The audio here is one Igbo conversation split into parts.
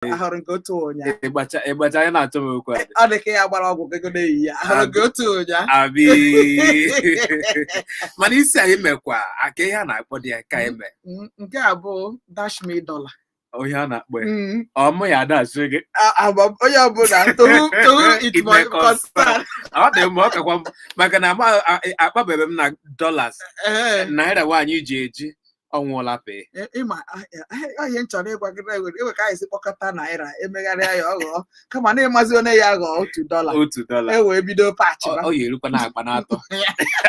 Ahụrụ nke otu ụnyaahụ. Ịgbacha ịgbacha, anyị na-achọ m okwu a. Ọ dị ka ya gbara ọgwụ ego n'ehihie. Ahụrụ nke otu ụnyaahụ. Abi, mana isi anyị mekwa aka ihe a na-akpọ dị ya ka anyị mee. Nke a bụ dash me dollar. Ihe a na-akpọ ya. Mm. Ọ mụ ya ada asị gị. Onye ọbụla to who it It may may concern. Ọ dị mma, ọ kakwa mma maka na akpabebe m na dollars. Naira nwaanyị ji eji ọnwụọla pee. Ịma ihe m chọrọ ịgwa gị na enwe ka anyị si kpọkọta naira, emegharịa ya, ọ ghọọ kama na ịmazi onye ya ghọọ $1. $1. E wee bido pachi. Ọ ya erukwa na akpa na-atọ,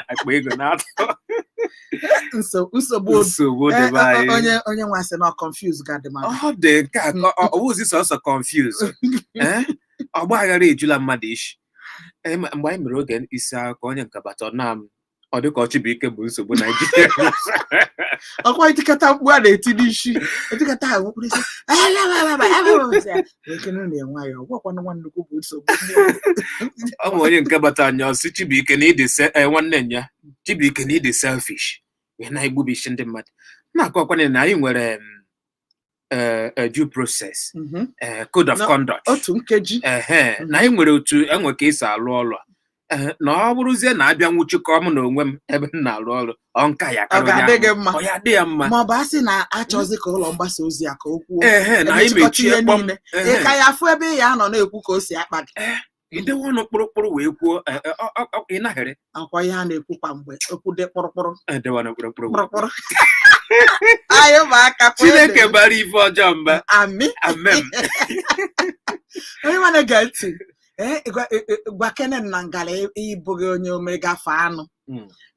akpa ego na-atọ. Nsogbu. Nsogbu debe anyị. Onye nwa sị na ọ confuse ga dị mmadụ. Ọ dị nke a ka ọ wụzi sọsọ confuse. Ọgba aghara ejula mmadụ isi. Mgbe anyị mere oge isi akụkọ, onye nke bata, ọ na ọ dị ka ọchịbụike bụ nsogbu Naijiria. Ọkwa itikata mkpu a na-eti n'isi etikata ahụ mkpụrụ isi ekene na-enwe ya ọgwakwana nwa nnukwu bụ nsogbu. Ọ bụ onye nke bata anya ọsị Chibuike na ịdị nwanne ya Chibuike na ịdị selfish, ị na-egbubi isi ndị mmadụ na-akọkwana na anyị nwere due process, code of conduct. Otu nkeji. Ehe, na anyị nwere otu enwe ka esi alụ ọrụ a. Na ọ bụrụzie na abịa nwụchikọ m na onwe m ebe m na-alụ ọrụ, ọ nka ya ọ karịa onye ga-adị gị ahụ. mma. Ọ ya adị ya mma. Ma ọ bụ asị na achọzi ka ụlọ mgbasa ozi a ka o kwuo Ehe, na anyị emechikọta mechie ihe kpọm niile. Ehe. Ị ka ya afụ ebe ị ya anọ na-ekwu ka o si akpa gị. Idewe ọnụ kpụrụkpụrụ wee kwuo, ị naghịrị. Akwa ihe a na-ekwu kwa mgbe, okwu dị kpụrụkpụrụ. Edewe ọnụ kpụrụkpụrụ wee kwuo. Kpụrụkpụrụ anyị ụmụaka. Chineke bara ife ọjọọ mba. Amị. Amen. Onye nwa na-ege ntị, gwa Kenen na ngala ịbụghị onye omegafe anụ.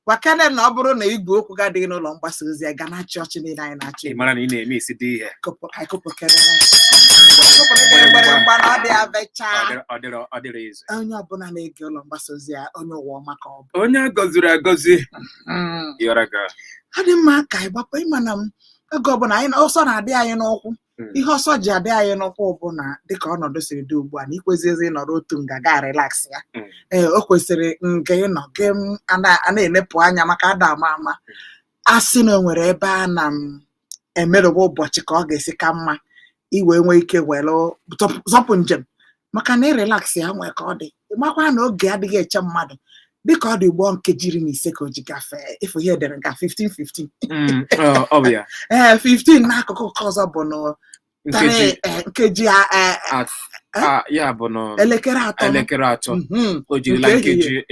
Gwa Kenen na ọ bụrụ na igwe okwu ga adịghị n'ụlọ mgbasa ozi, anyị ga na-achị ọchị niile anyị na-achị. Ị mara na ị na-eme isi dị ihe. Anyị kụpụkere mgbịrịgba na ọ dị abecha. Ọ dịrị izu. Onye ọbụla na-ege ụlọ mgbasa ozi a, onye ụwa ọma ka ọ bụ. Onye a gọziri agọzi yọrọ ga. Ọ dị mma ka anyị gbapụ. Ịma na m oge ọbụla anyị ọsọ na-adị anyị n'ụkwụ. Ihe ọsọ ji adị anyị n'ụkwụ bụ na dịka ọnọdụ siri dị ugbu a, na ikweziezi ịnọrọ otu nga ga relax ya. Ee, o kwesịrị nga ịnọ gị m a na-enepụ anya maka ada ama ama a sị na o nwere ebe a na m emerụba ụbọchị ka ọ ga-esi ka mma iwee nwee ike were zọpụ njem, maka na ịrelax ya nwee ka ọ dị. Makwa na oge adịghị eche mmadụ. Dịka ọ dị ugbo, nkeji 15 ka o ji gafee ịfụ ihe edere nga 15 15. Ọ bụ ya. Ee, 15 n'akụkụ nke ọzọ bụ na nkeji three, nkeji ya bụ na elekere 3. Elekere 3. O jirila Nke ehihie.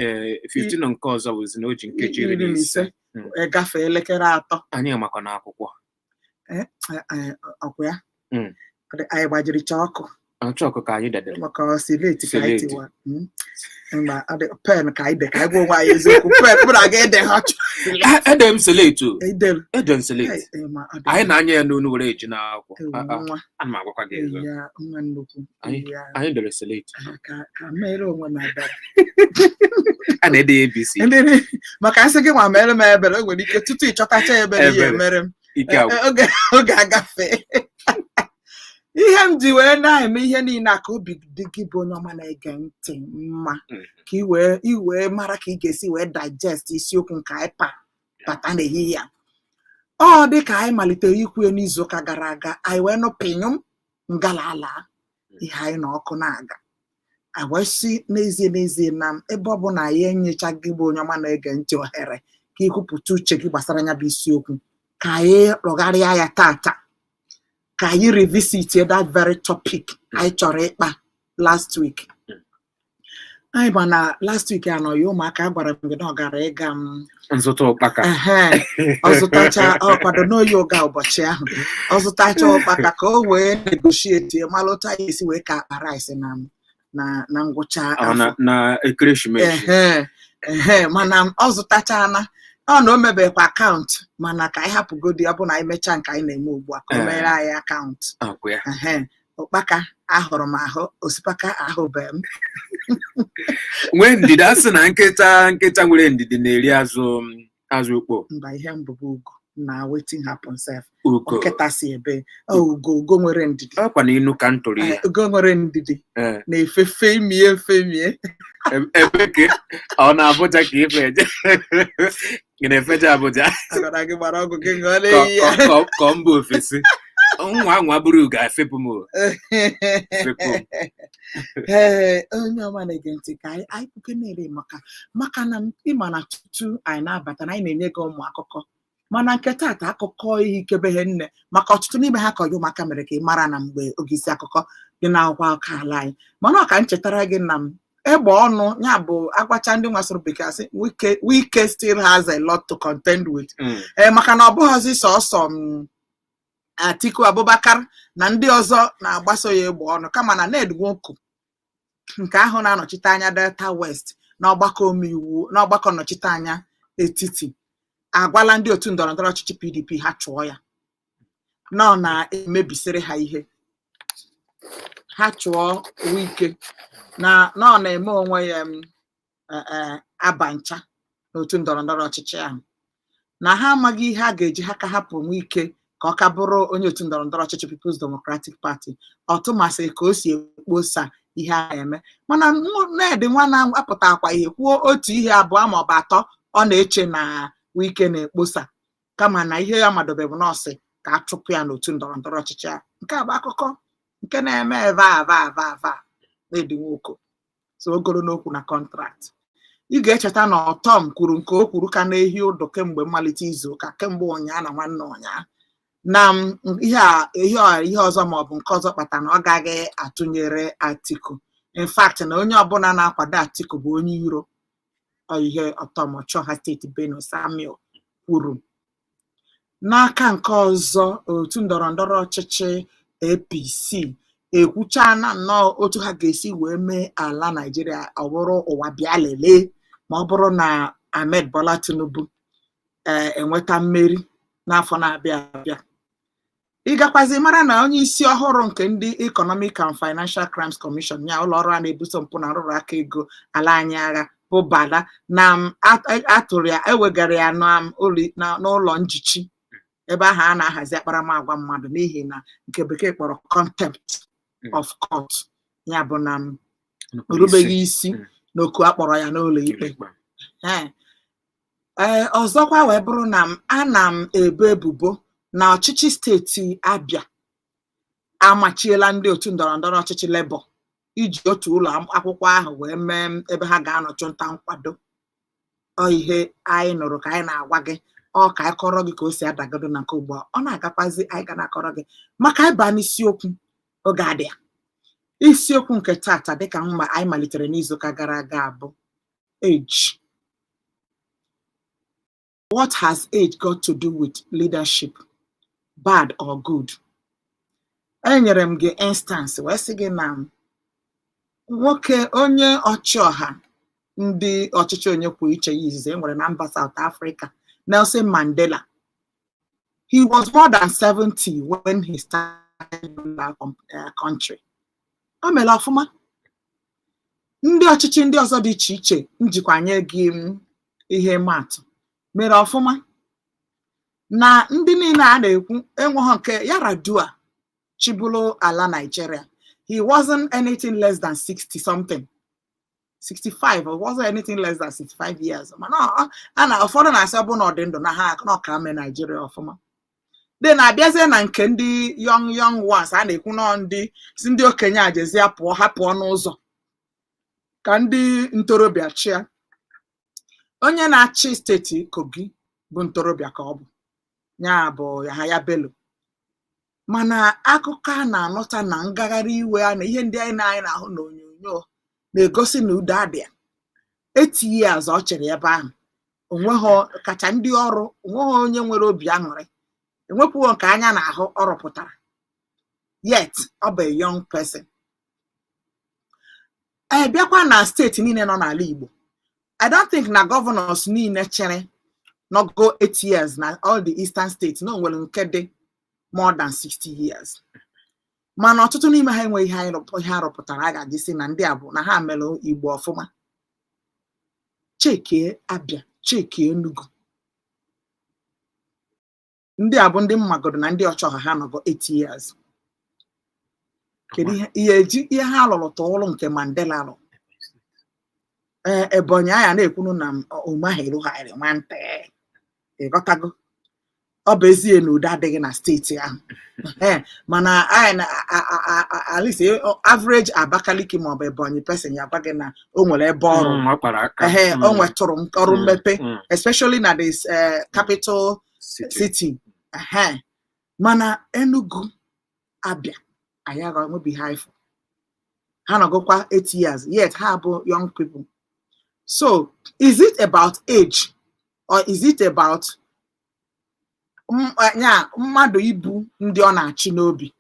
nkeji 15 nke ọzọ bụzi na o ji nkeji 15. Gafee elekere 3. Anyị makwa n'akwụkwọ. Ọkwa ya. Anyị gbajiri chọọkụ. Chọkụ ka anyị dedere. Maka slate ka anyị Slate. tiwa. Mba, ọ dị pen ka anyị de, ka anyị gwa onwe anyị eziokwu, pen mụ na gị ede ha. Ede m slate o. Edelu. Ede m slate. Ma ọ dị Anyị na-anya ya n'onu were eji n'akwụkwọ. Ewu, nwa. Ana m agwakwa gị eziokwu. Ya nwa nnukwu. Ya. Anyị dere slate. Ka mere onwe m ebere. A na-ede ABC. Maka asị gị nwa mere m ebere, o nwere ike tutu ịchọtacha ebere ihe Ebere. emere m. Ike agwụ. Oge agafe. Ihe m ji wee na-eme ihe niile a ka obi dị gị bụ onye ọma na-ege ntị mma, ka ị wee mara ka ị ga-esi wee digest isiokwu nke anyị pa bata n'ehihie a. Ọ dị ka anyị malitere ikwu ya n'izuụka gara aga, anyị wee nụ pinyụm ngalala ihe anyị na ọkụ na-aga. Anyị wee sị n'ezie n'ezie na ebe ọ bụ na anyị enyechaghị gị bụ onye ọma na-ege ntị ohere ka ikwupụta uche gị gbasara ya bụ isiokwu, ka anyị rụgharịa ya tata, ka anyị revisit that very topic anyị chọrọ ịkpa last week. Anyị ma na last week anọ ya ụmụaka gwara m gị na ọ gara ịga m Nzụta ụkpaka. Ehe, ọ zụtacha, ọ kwado n'oyi ụga ụbọchị ahụ, ọ zụtacha ụkpaka ka o wee negotiate malụ otu anyị esi wee ka akpa rice na ngwụcha Ọ na afọ. Na ekeresimesi. Ehe, mana ọ zụtachana, ọ na o mebekwa akaụntụ, mana ka anyị hapụgodi ọ bụ na anyị mechaa nke anyị na-eme ugbu a ka o mere anyị akaụntụ. Ọkwa ya. Ehe, ụkpaka ahụrụ m ahụ, osikapa ahụbeghị m. Nwee ndidi. A sị na nkịta nwere ndidi na-eri azụ ukpo. Mba, ihe mbụ bụ ugo na wetin happen sef. Ugo. Nkịta si ebe ọ ugo nwere ndidi. Ọkwa na inu ka m tụrụ ya. Ugo nwere ndidi na-efe femie femie. Ebe ka ọ na Abuja ka ife eje, ị na-efeje Abuja. Agara gị gbara ọgwụ gị ṅụọ ka n'ehihie. Ka mba ofesi. Nwa anwa bụrụ ga-efepụ m o. Fepụ m. Ee, onye ọma na-ege ntị, ka anyị kwuke na-ere maka na ịma na tutu anyị na-abata na anyị na-enye gị ụmụ akụkọ, mana nke taata akụkọ ihe ikebeghe nne, maka ọtụtụ n'ime ha ka ụmụaka mere ka ị mara na mgbe oge isi akụkọ dị n'akwụkwọ akụkọ ala anyị. Mana ọ ka m chetara gị na m egbe ọnụ ya bụ agwacha ndị nwasịrị bekee asị Wike still has a lot to contend with. Ee, maka na ọ bụghịzi sọsọ m Atiku Abubakar na ndị ọzọ na-agbaso ya egbe ọnụ, kama na Ned Nwoko nke ahụ na-anọchite anya Delta West n'ọgbakọ omeiwu, n'ọgbakọ nnọchite anya etiti, agwala ndị otu ndọrọndọrọ ọchịchị PDP ha chụọ ya, na ọ na-emebisiri ha ihe. Ha chụọ Wike na ọ na-eme onwe ya abancha n'otu ndọrọndọrọ ọchịchị ahụ, na ha amaghị ihe a ga-eji ha ka hapụ Wike ka ọ ka bụrụ onye otu ndọrọndọrọ ọchịchị People's Democratic Party, ọtụmasị ka o si ekposa ihe a na-eme. Mana Ned nwa na-apụtakwa ihe kwuo otu ihe, abụọ ma ọ bụ atọ ọ na-eche na Wike na-ekposa, kama na ihe ya madobe bụ nọọsụ ka a chụpụ ya n'otu ndọrọ ndọrọ ọchịchị a. Nke a bụ akụkọ nke na-eme eva ava ava ava. Ned Nwoko so ogolo n'okwu na contract. Ị ga-echeta na Ọtọm kwuru nke o kwuru ka na-ehi ụdụ kemgbe mmalite izu ụka, kemgbe ụnyaa na nwanne ụnyaa, na ihe a ihe ọzọ ma ọ bụ nke ọzọ kpatara na ọ gaghị atụnyere Atiku. In fact, na onye ọbụla na-akwado Atiku bụ onye iro. Ọ ihe Ọtọm Ọchọha steeti Benue Samuel kwuru. N'aka nke ọzọ, otu ndọrọ ndọrọ ọchịchị APC ekwuchana nnọọ otu ha ga-esi wee mee ala Naịjirịa ọ bụrụ ụwa bịa lelee ma ọ bụrụ na Ahmed Bola Tinubu ee enweta mmeri n'afọ na-abịa abịa. Ị gakwazi mara na onye isi ọhụrụ nke ndị Economic and Financial Crimes Commission, ya ụlọ ọrụ a na-ebuso mpụ na nrụrụ aka ego ala anyị agha, bụ Bala na atụrụ ya, ewegara ya n'ụlọ njichi ebe ahụ a na-ahazi akparamagwa mmadụ, n'ihi na nke bekee kpọrọ contempt of court, ya bụ na o rubeghị isi n'oku akpọrọ ya n'ụlọ ikpe. Ee, ọzọkwa wee bụrụ na ana m ebo ebubo na ọchịchị steeti Abịa amachiela ndị otu ndọrọ ndọrọ ọchịchị Labour iji otu ụlọ akwụkwọ ahụ wee mee ebe ha ga-anọ chụnta nkwado. Ọ ihe anyị nụrụ ka anyị na-agwa gị, ọ ka anyị kọrọ gị ka o si adagodo na nke ugbu a ọ na-agakwazi. Anyị ga na-akọrọ gị maka ịba n'isiokwu oge adịa. Isiokwu nke tata, dịka mma anyị malitere n'izuụka gara aga, bụ age. What has age got to do with leadership, bad or good? Enyere m gị instance wee sị gị na nwoke onye ọchịọha ndị ọchịchị onye kwuo uche ya izizi e nwere na mba South Africa, Nelson Mandela, he was more than 70 when he started that country. O mere ọfụma. Ndị ọchịchị ndị ọzọ dị iche iche njikwa nye gị ihe maatụ mere ọfụma. Na ndị niile a na-ekwu enweghị nke Yar'Adua chịbụrụ ala Nigeria, he wasn't anything less than 60 something, 65. It wasn't anything less than 65 years. Mana a na ụfọdụ na-asị ọ bụ na ọ dị ndụ na ha na ọka mee Nigeria ọfụma. Dị na-abịazie na nke ndị young young ones a na-ekwu nọ ndị si ndị okenye ajezie pụọ, ha pụọ n'ụzọ ka ndị ntorobịa chịa. Onye na-achị steeti Kogi bụ ntorobịa ka ọ bụ, ya bụ Yahaya Bello. Mana akụkọ a na-anụta na ngagharị iwe a na ihe ndị anyị na-ahụ n'onyonyo na-egosi na udo adịa. 8 years ọ chịrị ebe ahụ, onweghị kacha ndị ọrụ, onweghị onye nwere obi aṅụrị, enwekwughị nke anya na-ahụ ọ rụpụtara. Yet ọ bụ a young person. Ee, bịakwa na steeti niile nọ n'ala Igbo, I don't think na governors niile chịrị nọgo 8 years na all the eastern states na o nwere nke dị more than 60 years. Mana ọtụtụ n'ime ha enweghị ihe ha rụpụtara a ga-eji sị na ndị a bụ na ha mere Igbo ọfụma. Chekie Abịa, chekie Enugu, ndị a bụ ndị mmagodo na ndị ọchọha ha nọgo 8 years. Kedu ihe eji ihe ha lụrụ tụụrụ nke Mandela lụrụ? Ee, Ebonyi anya na-ekwunu na Umahi rụgharị nwantị, ịghọtago? Ọ bụ ezie na udo adịghị na steeti ahụ. Mana anyị na at least average Abakaliki maọbụ Ebonyi person ya gwa gị na o nwere ebe ọrụ Ọ kpara aka. Ehe, o nwetụrụ ọrụ mmepe, especially na this capital city. City. Ehe. Mana Enugu, Abia, anyị agha nwebi ha ifo ha nọgokwa 8 years, yet ha bụ young people. So is it about age or is it about nya mmadụ ibu ndị ọ na-achị n'obi?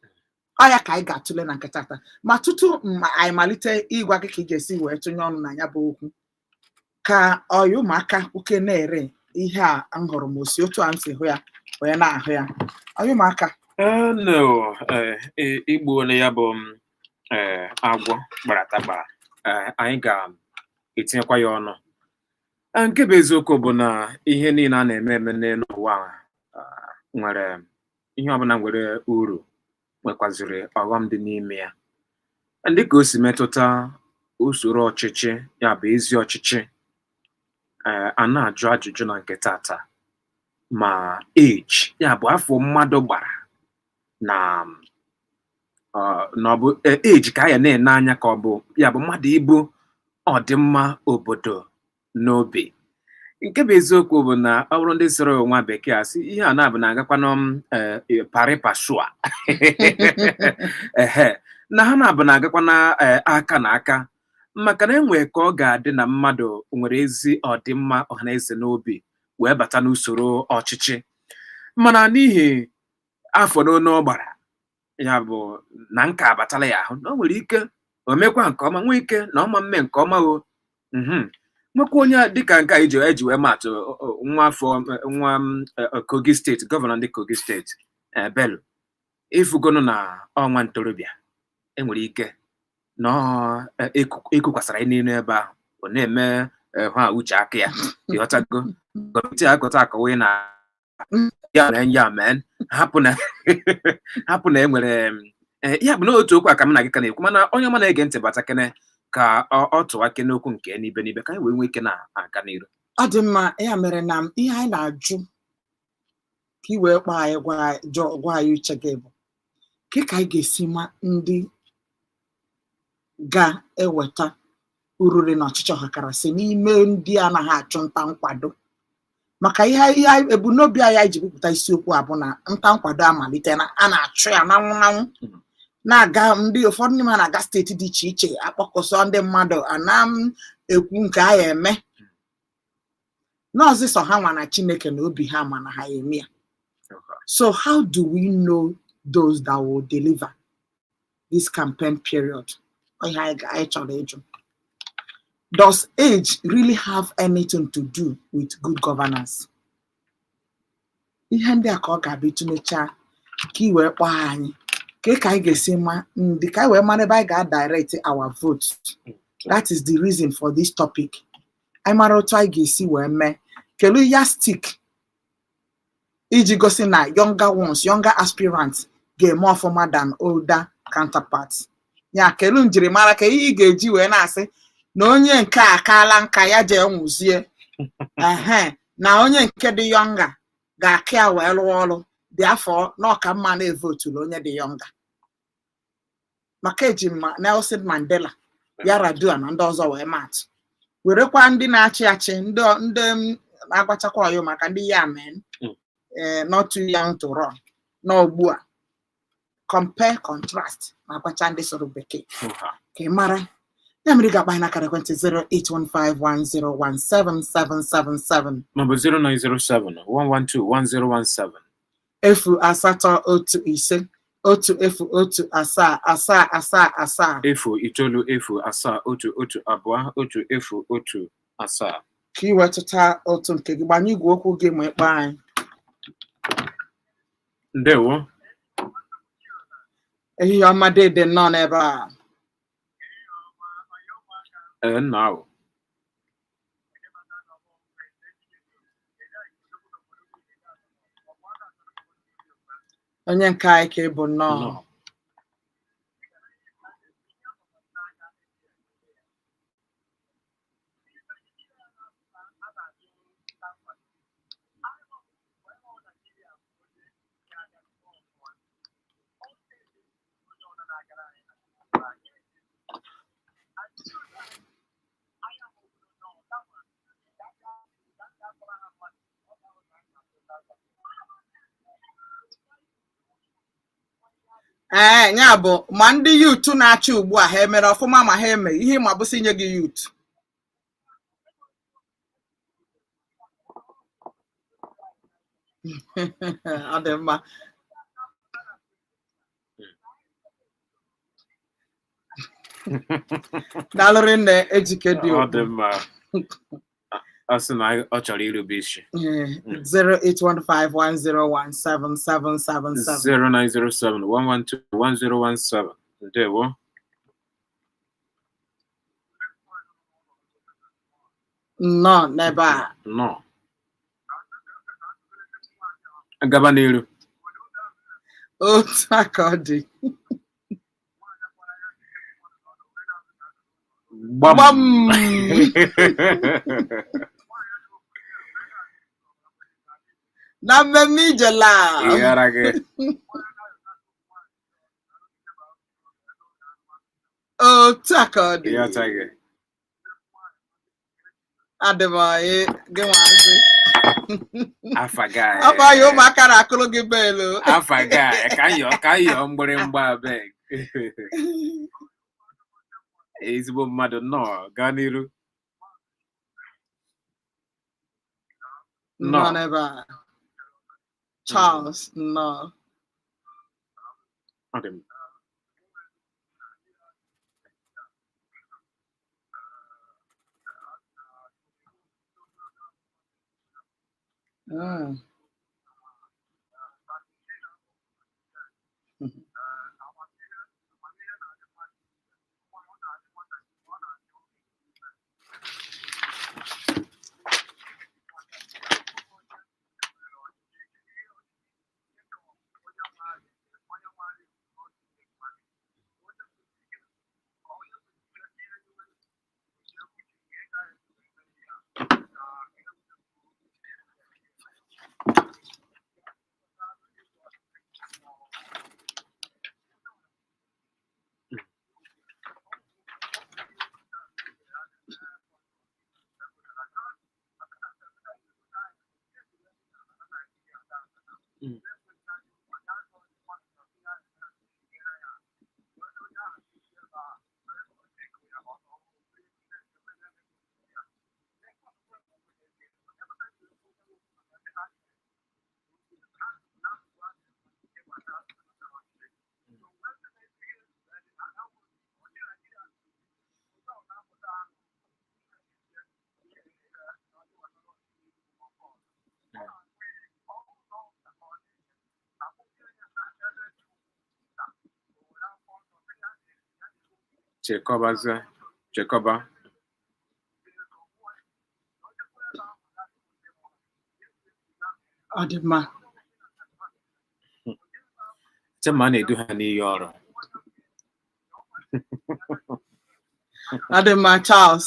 Ọ ya ka anyị ga-atụle na nke tata. Ma tutu anyị malite ịgwa gị ka ị ga-esi wee tụnye ọnụ na ya bụ okwu, ka ọya ụmụaka oke na-ere ihe a m hụrụ, ma osi otu a m si hụ ya wee na-ahụ ya, ọya ụmụaka. No, igbuole ya bụ agwọ gbara tagbara. Anyị ga-etinyekwa ya ọnụ. Nke bụ eziokwu bụ na ihe niile a na-eme eme n'elu ụwa a, nwere ihe ọbụla nwere uru, nwekwaziri ọghọm dị n'ime ya. Dịka o si metụta usoro ọchịchị, ya bụ ezi ọchịchị, a na-ajụ ajụjụ na nke tata ma age, ya bụ afọ mmadụ gbara, na na ọ bụ age ka a ya na-ene anya, ka ọ bụ ya bụ mmadụ ibu ọdịmma obodo n'obi. Nke bụ eziokwu bụ na ọ bụrụ ndị soro nwa bekee asị ihe a na-abụ na-agakwanụ pari passu, ehe, na ha na-abụ na-agakwa na aka na aka, maka na enwee ka ọ ga-adị na mmadụ nwere ezi ọdịmma ọhaneze n'obi wee bata n'usoro ọchịchị, mana n'ihi afọ n'one ọ gbara, ya bụ na nka abatala ya ahụ, na o nwere ike o mekwa nke ọma, nwee ike na ọma mme nke ọma. O nwekwa onye dịka nke a eji wee maatụ, nwa afọ nwa Kogi Steeti, gọvanọ ndị Kogi Steeti, Bello, ịfụgonụ na ọnwa ntorobịa enwere ike na ekukwasara ya n'elu ebe ahụ, ọ na-eme ha uche aka ya. Ịghọtago? Kọmitii akọta akọwa na ya na ya men hapụ na enwere ya bụ na otu okwu a ka m na gị ka na-ekwu. Mana onye ọma na-ege ntị, bata kene ka ọ tụwa ake n'okwu nke n'ibe n'ibe, ka anyị wee nwee ike na-aga n'iru. Ọ dị mma. Ya mere na ihe anyị na-ajụ ka ị wee kpọọ anyị, gwa anyị uche gị bụ ka anyị ga-esi ma ndị ga-eweta ururi na ọchịchị ọhakarasị n'ime ndị anaghị achụ nta nkwado. Maka ihe ebumnobi anyị ji bupụta isiokwu a bụ na nta nkwado amalite na a na-achụ ya n'anwụ n'anwụ, na-aga ndị ụfọdụ n'ime ha na-aga steeti dị iche iche, akpọkọsọ ndị mmadụ, ana m ekwu nke a ya eme nọọsụ sọ ha nwa na Chineke na obi ha ma na ha eme ya. So how do we know those that will deliver this campaign period? Ihe anyị chọrọ ịjụ: does age really have anything to do with good governance? Ihe ndị a ka ọ ga-abịa ịtụlecha ka ị wee kpọọ anyị ka anyị ga-esi ma ndị ka anyị wee mara ebe anyị ga-direct our vote. That is the reason for this topic. Anyị mara otu anyị ga-esi wee mee kelu ya stick iji gosi na younger ones, younger aspirants ga-eme ọfụma than older counterparts. Ya kelu njirimara ka ihe ị ga-eji wee na-asị na onye nke a akaala nka, ya jee nwụzie, ehe, na onye nke dị younger ga-aka ya wee rụọ ọrụ dị afọ na ọka mma na-evotulu onye dị younger. Maka eji ma Nelson Mandela, Yar'Adua na ndị ọzọ wee maatụ, werekwa ndị na-achị achị, ndị m na-agwachakwa ọyụ maka ndị ya men not too young to run nọ ugbu a, compare contrast, na-agwacha ndị sụrụ bekee ka ị mara. Ya mere ị ga-akpa anyị n'akara ekwentị 08151017777 maọbụ 0907 112 1017. 081 1 0 7 7 7 7. 090 7 1 1 2 1 0 1 7. Ka ị wetụta otu nke gị, gbanye igwe okwu gị ma ịkpọ anyị. Ndewo. Ehihie ọma, dede, nnọọ n'ebe a. Ee, nna ahụ. Onye nke anyị ka ị bụ, nnọọ. Nnọọ. Ee, ya bụ ma ndị youth na-achị ugbu a ha emere ọfụma ma ha emeghị ihe ma bụsị inye gị youth. Ọ dị mma. Daalụ rinne, Ejike dị Ọ dị okwu. mma. Ọ sị na ọ chọrọ irube isi. 08151017777. 0907 112 1017. Ndewo. Nnọọ n'ebe a. Nnọọ. Gaba n'iru. Otu a ka ọ dị. Gbam. Gbam. Na mmemme ijela. Ịghara gị. Otu a ka ọ dị. Ịghọta gị. Adị m anyị gị nwazi. Afa gị. Afọ anyị ụmụaka na-akụrụ gị beelu. Afa gị ka nyọọ mgbịrịmgba abeg. Ezigbo mmadụ, nnọọ, gaa n'iru. Nnọọ Nnọọ. n'ebe a. Charles, nnọọ. Ọ dị mma. Chekọbazie, chekọba. Ọ dị mma. Chema na-edu ha n'iyi ọrụ. Ọ dị mma, Charles.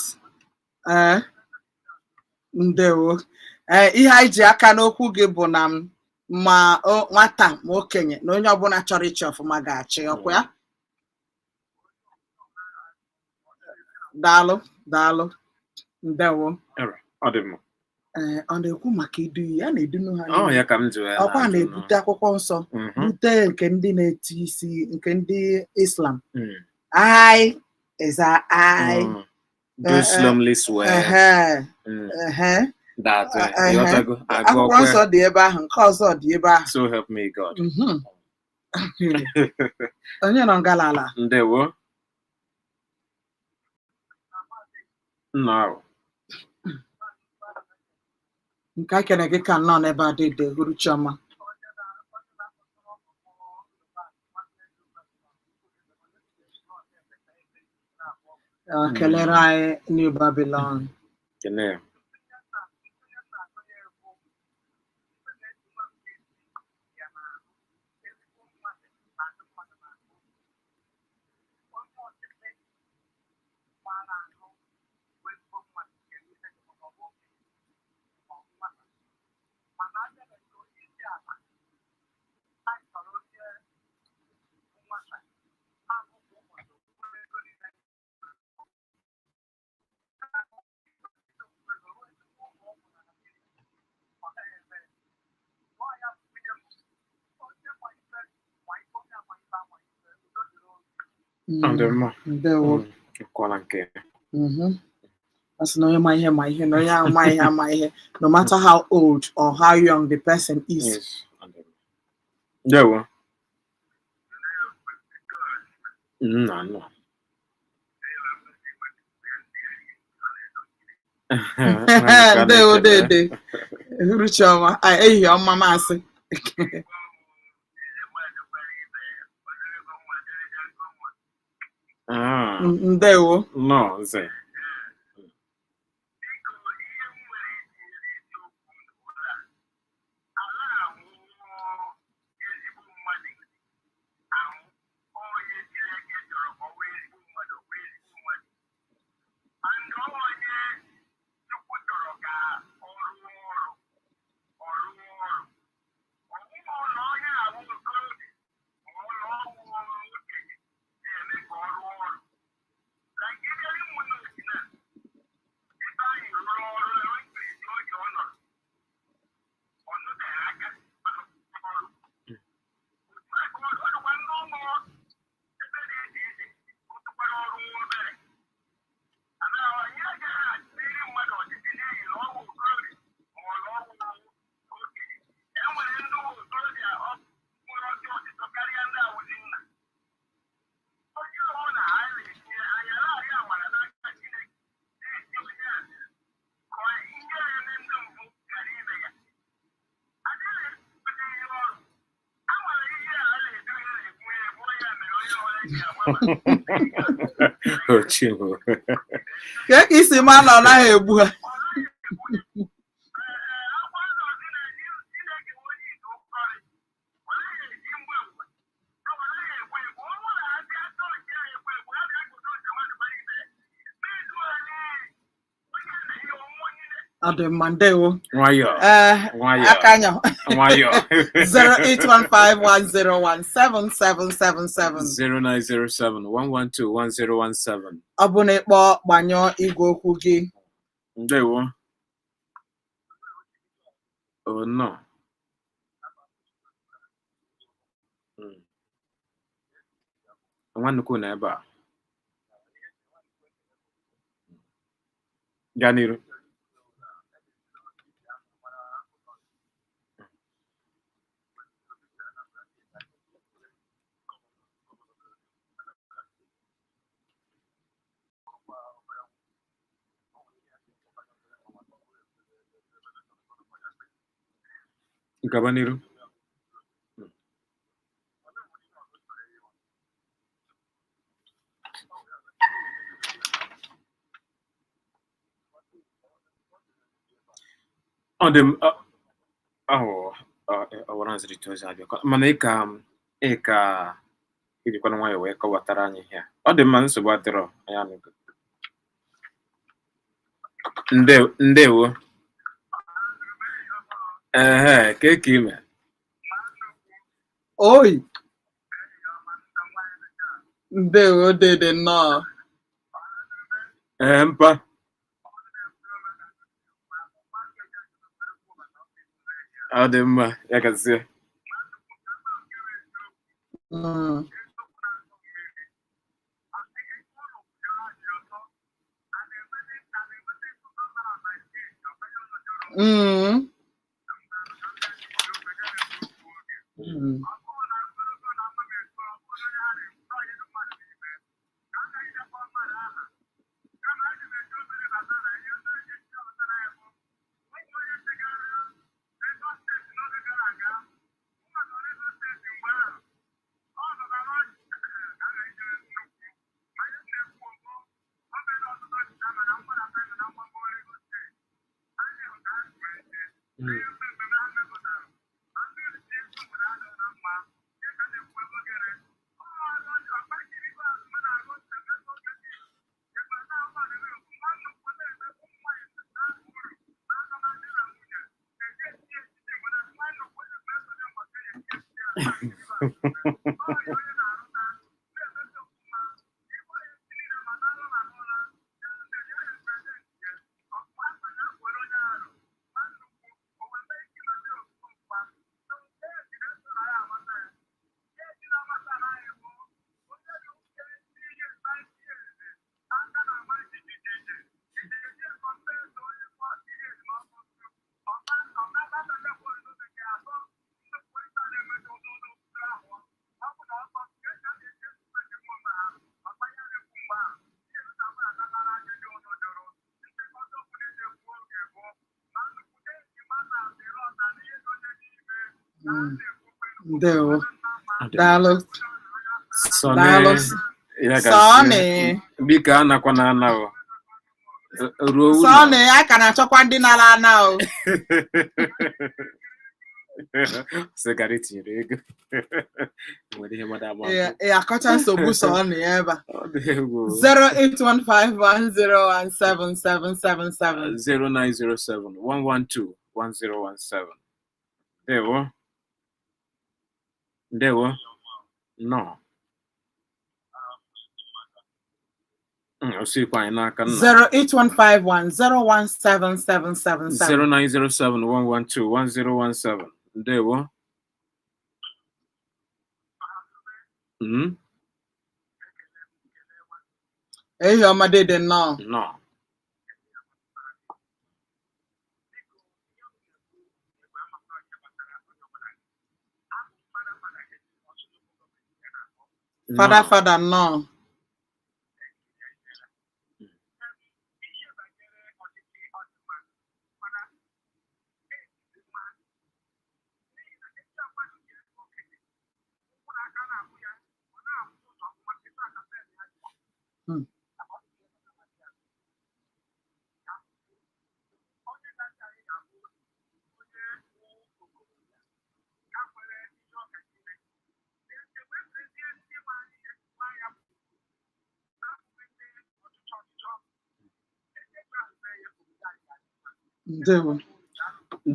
Ee, ndewo. Ee, ihe anyị ji aka n'okwu gị bụ na ma nwata ma okenye na onye ọbụla chọrọ ịchị ọfụma ga-achị ọkwa ya. Daalụ, daalụ, ndewo. Ọ dị mma. Ee, ọ na-ekwu maka idu iyi, a na-edunu ha Ọ n'iyi. ya ka m ji wee Ọkwa na-ajụ na-ebute akwụkwọ nsọ, bute nke ndị na-eti isi, nke ndị Islam. I is a I. Do solemnly swear. That ịghọtago? Agụ Akwụkwọ ọkwa. nsọ dị ebe ahụ, nke ọzọ dị ebe ahụ. So help me God. Onye nọ ngalala? Ndewo. Nna ahụ. Nke a kere gị ka nnọọ n'ebe a dị dị Uhuruchiọma. Kelere anyị New Babylon. Kene. Ọ dị mma. Ndewo. Ekwuola nke ya. A sị na onye ma ihe ma ihe, na onye ama ihe ama ihe, no matter how old or how young the person is. Yes. Ọ dị mma. Ndewo. Nna nọ. Ndewo dede. Uhuruchi ọma, ah, ehihie ọma maasị. Ah, Ndewo. Nọ nze. Ochiwo. Kee ka isi ma na ọ naghị egbu ha? Ọ dị mma, ndewo. Nwayọọ. Ee, Nwayọọ. aka anya. Nwayọọ. 08151017777. 0907 112 1017. Ọ bụ na ịkpọ, gbanyụọ igwe okwu gị. Ndewo. Oh no. Nwa nnukwu na ebe a. Gaa n'iru. Gaba n'iru. Ọ dị m ahụ ọwara nzirịta ozi abịakwa, mana ị ka ị ka ijikwana nwayọọ wee kọwatara anyị ihe a. Ọ dị mma, nsogbu adịrọ, anyị anụgo. Ndewo. Ehe, ka ka ime. Oi. Ndewo dede, nnọọ. Ee, mpa. Ọ dị mma, ya gazie. Ndewo. Daalụ. Sọnị, Daalụ. ya gazie. Sọnị. Biko anakwana ana o. Ruo ụlọ. Sọnị, a ka na-achọkwa ndị nara ana o. Sịgarị tinyere ego. Nwere ihe mmadụ ama. Ị akọcha nsogbu Sọnị ebe a. Ọ dị egwu. 08151017777. 0907 112 1017. Ndewo. Ndewo. Nnọọ. Osikwa anyị n'aka nna. 08151017777. 0907 112 1017. Ndewo. Ehi ọma dede nnọọ. Nnọọ. Fada Nnọọ. Fada nnọọ. Ndewo.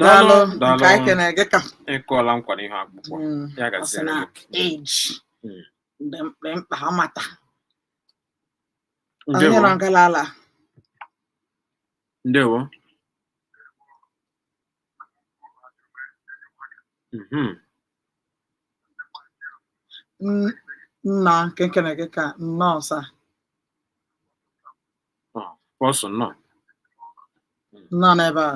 Daalụ, Daalụ. Nke anyị daalụ. kene gị ka Ịkụọla nkwa n'ihu akwụkwọ. Ya ọ sị gaziere na gị. age dị mkpa ọ mata. Onye Ndewo. nọ ngalala. Ndewo. Nna nke nkene gị ka nnọọ sa. Ọ, bọsụ nnọọ. Nnọọ n'ebe a.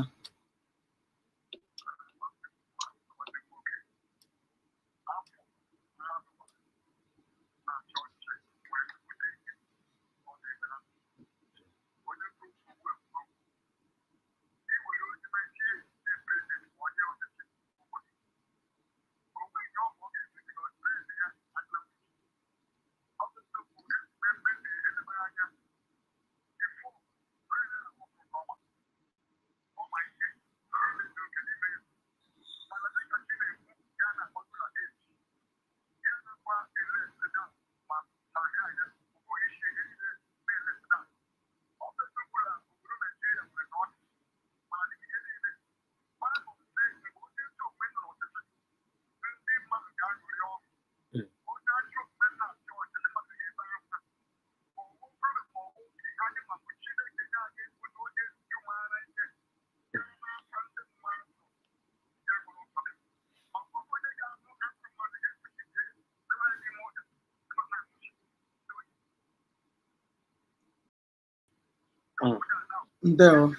Ndewo.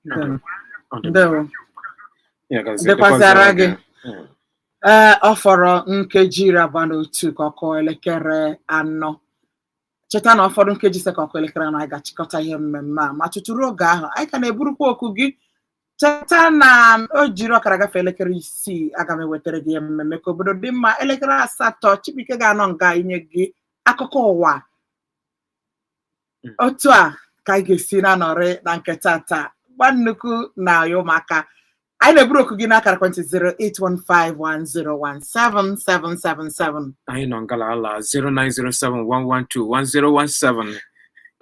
Ndewo. Ọ dị mma. Ndewo. Ya gazie. Dịkwazara gị. Ee, ọ fọrọ nkeji 21 ka ọ kụọ elekere 4. Cheta na ọ fọrọ nkeji 5 ka ọ kụọ elekere 4, anyị ga-achịkọta ihe mmemme a, ma tụtụrụ oge ahụ anyị ka na-eburukwa oku gị. Cheta na o jiri ọkara gafee elekere 6, aga m ewetara gị ihe mmemme ka obodo dị mma. Elekere 8, Chibuike ga-anọ nga inye gị akụkọ ụwa. Otu a ka anyị ga-esi na-anọrị na nke tata gba nnukwu na ya ụmụaka. Anyị na-eburu oku gị n'akara ekwentị 08151017777. Anyị nọ ngalala 0907 112 1017.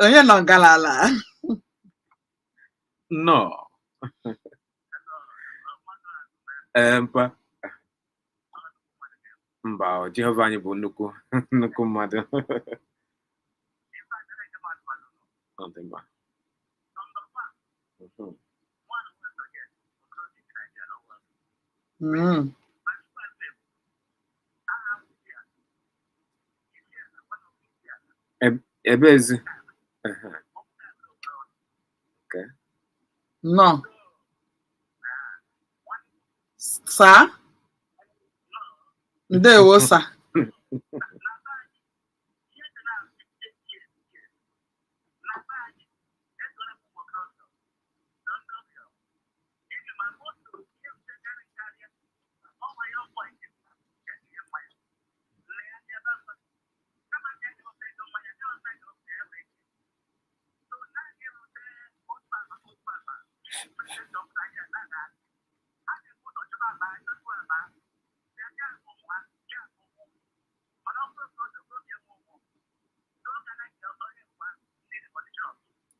Onye nọ ngalala? Nnọọ. Ee, mpa. Mba, ọ, Jehova anyị bụ nnukwu nnukwu mmadụ. Ọ dị mma. Ebe ezi. Ehe. Okay. Nnọọ. Saa. Ndewo sa.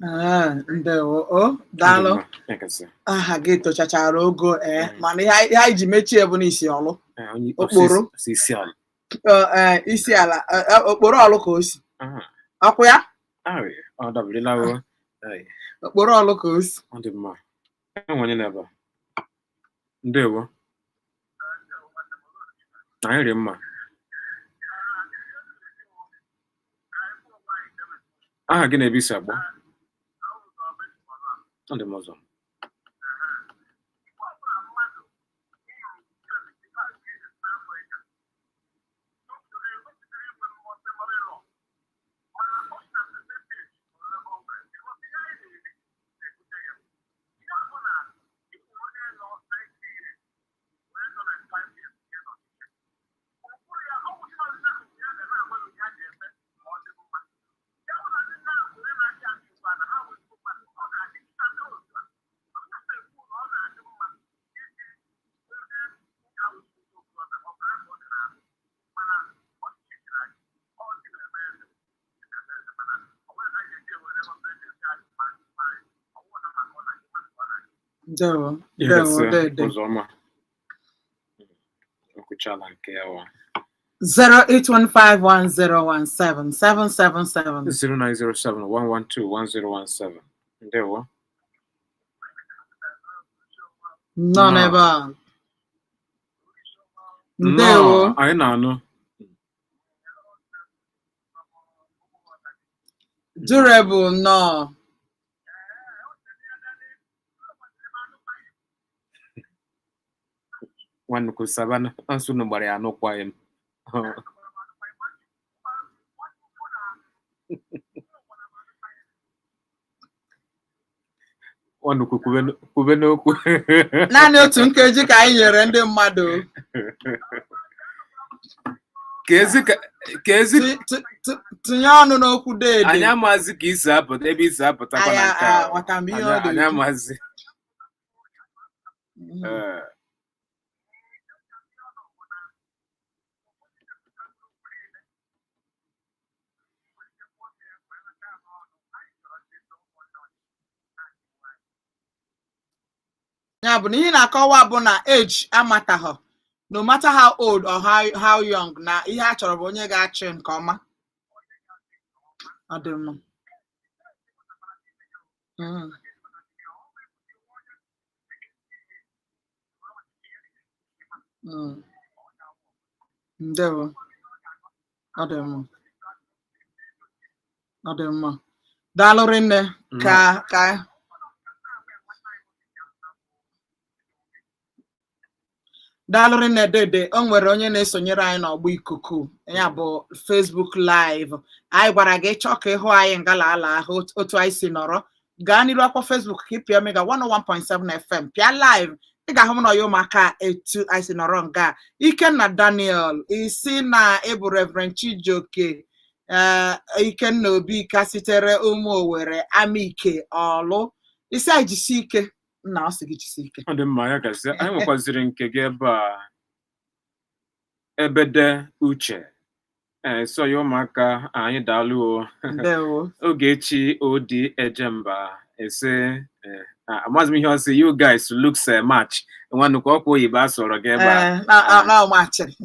Ah, ndewo o, daalụ. Aha gị tochachara ogo ee, mana ihe anyị ji mechie bụ n'isi ọlụ Okporo. Isi ala. Ee, isi ala, okporo ọlụ ka o si ọkwụ ya. Ọ dabirila o. Okporo ọlụ ka o si. Ọ dị mma. Enwe onye n'ebe a. Ndewo. Anyị dị mma. Aha gị na ebe isi akpọ? Ọ dị m ọzọ. Ndewo, ndewo dede. Ụzọma. Okwuchala nke ya wa. 08151017777. 09071121017. Ndewo. Nọ n'ebe a. Ndewo. Nnọọ, anyị na-anụ. Durable nnọọ. Nwanne sabana nsunu gbara ya anụkwaghị m. Nwanukwu, kwube n'okwu. Naanị otu nkeji ka anyị nyere ndị mmadụ. Ka ezi ka ezi Tinye ọnụ n'okwu deede. Anyị amazi ka isi apụta ebe isi apụtakwa na Anyị nke a. aghọta m ihe ọ Anyị na-ekwu. amazi. Ee. Ya bụ na ihe na-akọwa bụ na age amataghọ, no matter how old or how young, na ihe a chọrọ bụ onye ga-achị nke ọma. Ọ dị mma. Ndewo. Ọ dị mma. Ọ dị mma. Daalụ rinne ka daalụ rinne dede. O nwere onye na-esonyere anyị n'ọgbọ ikuku, ya bụ Facebook Live. Anyị gwara gị chọọ ka ịhụ anyị ngala ala ahụ otu anyị si nọrọ. Gaa n'iru akwụkwọ Facebook ka ị pịa Omega 101.7 FM, pịa live, ị ga-ahụ m na ya ụmụaka etu anyị si nọrọ nga. Ikenna Daniel isi na ịbụ Reverend Chijioke, ee, Ikenna Obi ka sitere ụmụ Owere Amike Ọlụ, isi anyị jisi ike. Nna, ọ sị gị jisi ike. Ọ dị mma, ya gazie. Anyị nwekwaziri nke gị ebe a, Ebede Uche. Ee, so ya ụmụaka anyị, daalụ o. Ndewo. Ogechi Odi Ejemba ese, amaghịzi m ihe ọ sị, "You guys looks match." Nwanukwu ọkwa oyibo a sọrọ gị ebe a. Ee, na ọmachịrị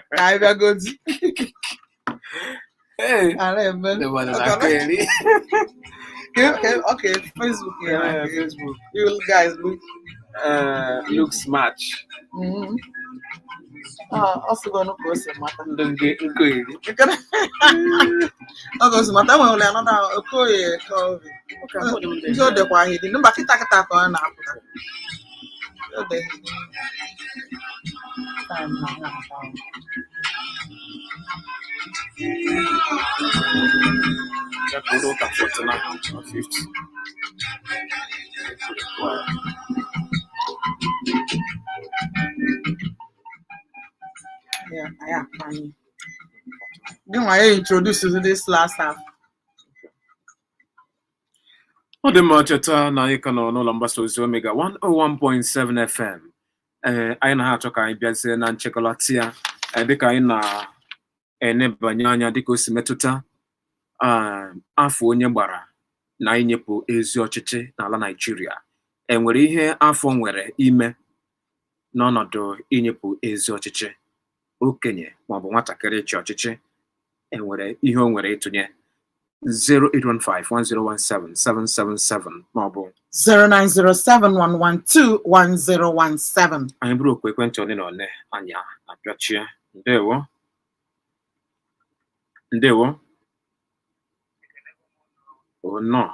ka anyị bịagodi. Ee, ara eme. Ndị mmadụ na-akọ eri. Okay, Facebook, yeah. Ee, Facebook. You guys look Looks match. Ah, ọ sịgonu ka o si mata. Ndị nke nkọ eri. Ọ ka o si mata enwere another Okoye Kelvin. Ndị o dekwa hidi mba kịta kịta ka ọ na-apụta. Ndị o de hidi. Time na ya ata. Ya ka ụlọ ụka 49 or 50. Yeah, anyị akpanye. Gị nwa ya introduce this last half. Ọ dị mma. Cheta na anyị ka nọ n'ụlọ mgbasa ozi Omega 101.7 FM. Ee, anyị na ha achọ ka anyị bịazie na nchịkọlata ya, ee, dịka anyị na-enebanye anya dịka o si metụta Afọ onye gbara na inyepụ ezi ọchịchị n'ala Naịjirịa, enwere ihe afọ nwere ime n'ọnọdụ inyepụ ezi ọchịchị, okenye maọbụ nwatakịrị ịchị ọchịchị, enwere ihe o nwere ịtụnye? 08151017777 maọbụ 09071121017. Anyị bụrụ okwu ekwentị ole na ole, anyị apịachie. Ndewo, ndewo. O nnọọ.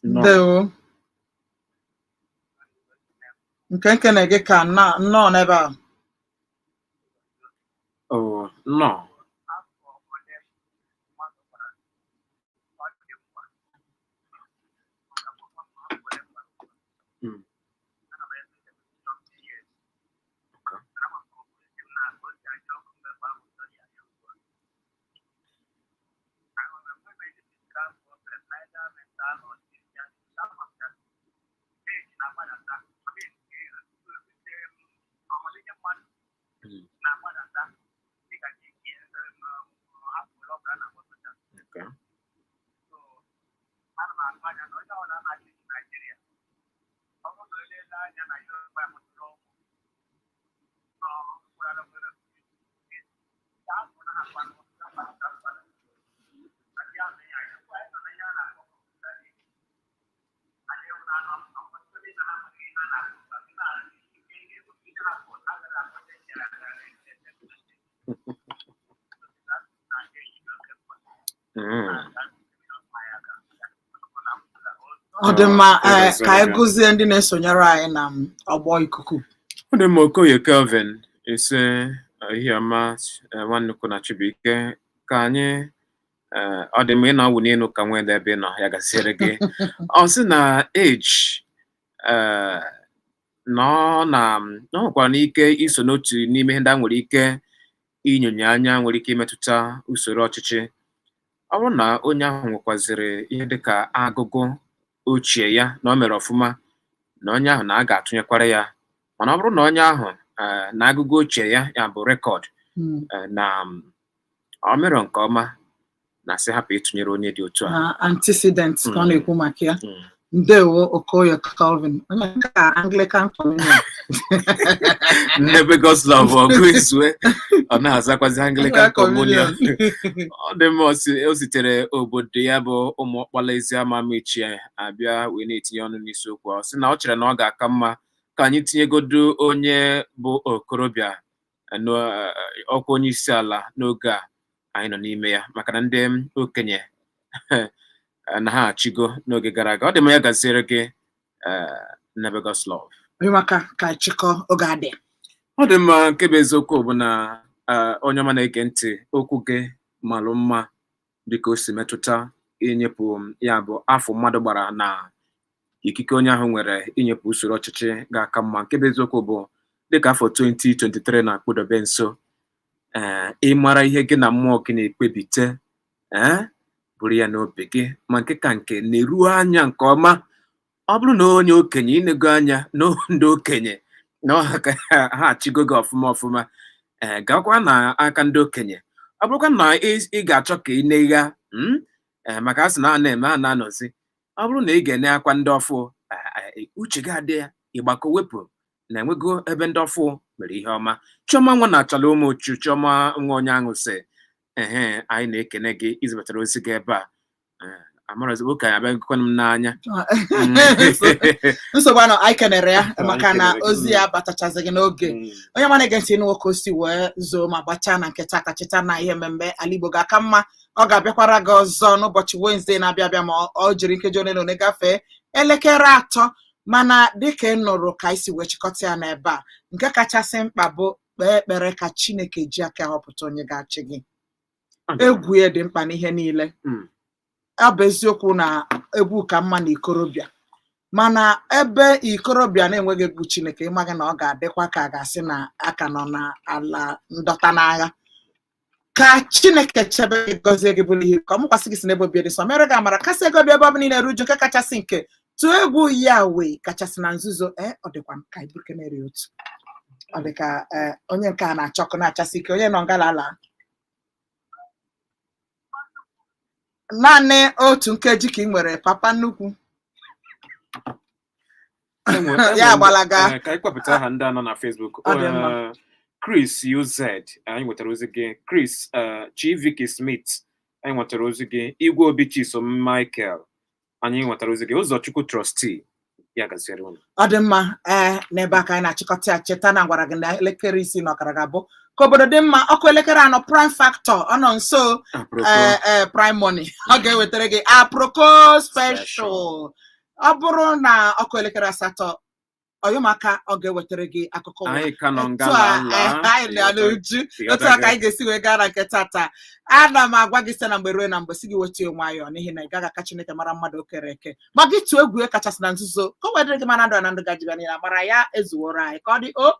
Nnọọ. Ndewo. Nke nkene gị ka nnọọ n'ebe a. O nnọọ. Okay. Okay. Ọ dị mma. Ah, Ee, ka anyị gị. gụzie ndị na-esonyere anyị na ọgbọ ikuku. Ọ dị mma. Okoye Kelvin ise, ihe ọma, Nwannukwu na Chibuike, ka anyị ọ dị mma. Ị na-awụ n'elu ka nwee ebe ị nọ, ya gaziere gị. Ọ sị na age na ọ na ọ nwekwara n'ike iso n'otu n'ime ihe ndị a nwere ike inyonye anya nwere ike imetụta usoro ọchịchị. Ọ bụrụ na onye ahụ nwekwaziri ihe dịka agụgụ ochie ya na o mere ọfụma, na onye ahụ na a ga-atụnyekwara ya. Mana ọ bụrụ na onye ahụ na agụgụ ochie ya, ya bụ record, na ọ merọ nke ọma, na sị hapụ ịtụnyere onye dị otu a. Na antecedent ka ọ na-ekwu maka ya. Ndewo, Okoye Calvin, onye nke a Anglican Communion. Nnebe Goslov ọgụ ezue, ọ na-azakwazi Anglican Communion. Ọ dị mma. O sitere obodo ya bụ Ụmụọkpala Eziama Mechie abịa wee na-etinye ọnụ n'isiokwu. Ọ sị na ọ chere na ọ ga-aka mma ka anyị tinyegodu onye bụ okorobịa n'ọkwa onye isi ala n'oge a anyị nọ n'ime ya, maka na ndị okenye na ha achịgo n'oge gara aga. Ọ dị mma, ya gaziere gị, Nnebe Goslov. Onye maka ka anyị chịkọ, oge adị. Ọ dị mma. Nke bụ eziokwu bụ na onye ọma na-ege ntị, okwu gị malụ mma dịka o si metụta inyepụ, ya bụ afọ mmadụ gbara na ikike onye ahụ nwere inyepụ usoro ọchịchị ga-aka mma. Nke bụ eziokwu bụ dịka afọ 2023 na-akpụdobe nso, ee, ịmara ihe gị na mmụọ gị na-ekpebite, ee, bụrụ ya n'obi gị, ma nke ka nke na-eru anya nke ọma. Ọ bụrụ na onye okenye inego anya na ndị okenye na ọ ha ka ha achịgo gị ọfụma ọfụma, ee, gakwa na aka ndị okenye. Ọ bụrụkwa na ị ga-achọ ka ị negha ee, maka a sị na a na-eme a na-anọzi, ọ bụrụ na ị ga-ene akwa ndị ọfụ, uche gị adị ya, ịgbakọ wepụ na enwego ebe ndị ọfụ mere ihe ọma. Chiọma nwa na achala ụmụ uchu, Chiọma nwa onye aṅụ sị ehe, anyị na-ekene gị izibatara ozi gị ebe a. Amarazi oke abịagokwana m n'anya. Nsogbu anọ, anyị kenere ya Anyị maka na kenere gị. Ozi ya batachazighị n'oge. Onye ma na-ege ntị, nwoke o si wee zoo ma gbachaa na nke tata, cheta na ihe mmemme Ala Igbo Ga-aka Mma ọ ga-abịakwara gị ọzọ n'ụbọchị Wednesday na-abịa abịa, ma ọ jiri nkeji ole na ole gafee elekere 3. Mana dịka ị nụrụ ka anyị si wee chịkọta ya n'ebe a, nke kachasị mkpa bụ kpee ekpere ka Chineke ji aka họpụta onye ga-achị gị. Egwu ya dị mkpa n'ihe niile. Ọ bụ eziokwu na egwu ka mma na ikorobịa, mana ebe ikorobịa na-enweghị egwu Chineke, ịmaghị na ọ ga-adịkwa ka a ga-asị na aka nọ n'ala ndọta n'agha. Ka Chineke chebe gị, gọzie gị, bụrụ ihe ka ọ mụkwasị gị, si n'ebe obi dị nsọ mere gị amara kasị ego bi ebe ọ bụla ị na-eru uju. Nke kachasị nke, tụọ egwu ya wee kachasị na nzuzo. Ee, ọ dịkwa ka ibukenere otu. Ọ dị ka onye nke a na-achọkụ na-achasị ike, onye nọ ngalala. Naanị otu nkeji ka ị nwere, papa nnukwu. Enwe Ya ndị agbalaga. Ka anyị kpọpụta aha ndị a nọ na Facebook. Ọ dị mma. Chris UZ, anyị nwetara ozi gị. Chris Chiviki Smith, anyị nwetara ozi gị. Igwe Obi Chisom Michael, anyị nwetara ozi gị. Ụzọchukwu Trustee, ya gaziere unu. Ọ dị mma. Ee, n'ebe a ka anyị na-achịkọta ya. Cheta na gwara gị na elekere 6:30 ga-abụ ka obodo dị mma. Ọkụ elekere 4, Prime Factor ọ nọ nso. Aproko. Ee, Prime Money ọ ga-ewetara gị Aproko Special. Special. Ọ bụrụ na ọkụ elekere 8, Ọyọmaka ọ ga-ewetara gị akụkọ ụwa. Anyị ka nọ Etu nga a na anyị nọ n'uju. Otu a ka anyị ga-esi wee gaa na nke tata. Ana m agwa gị site na mgbe ruo na mgbe, si gị wetuo nwayọọ, n'ihi na ị gaghị aka Chineke mara mmadụ o kere eke, ma gị tụọ egwu ya kachasị na nzuzo, ka o wee dịrị gị mana ndụ na ndụ gajiba, niile amara ya ezuworo anyị. Ka ọ dị o.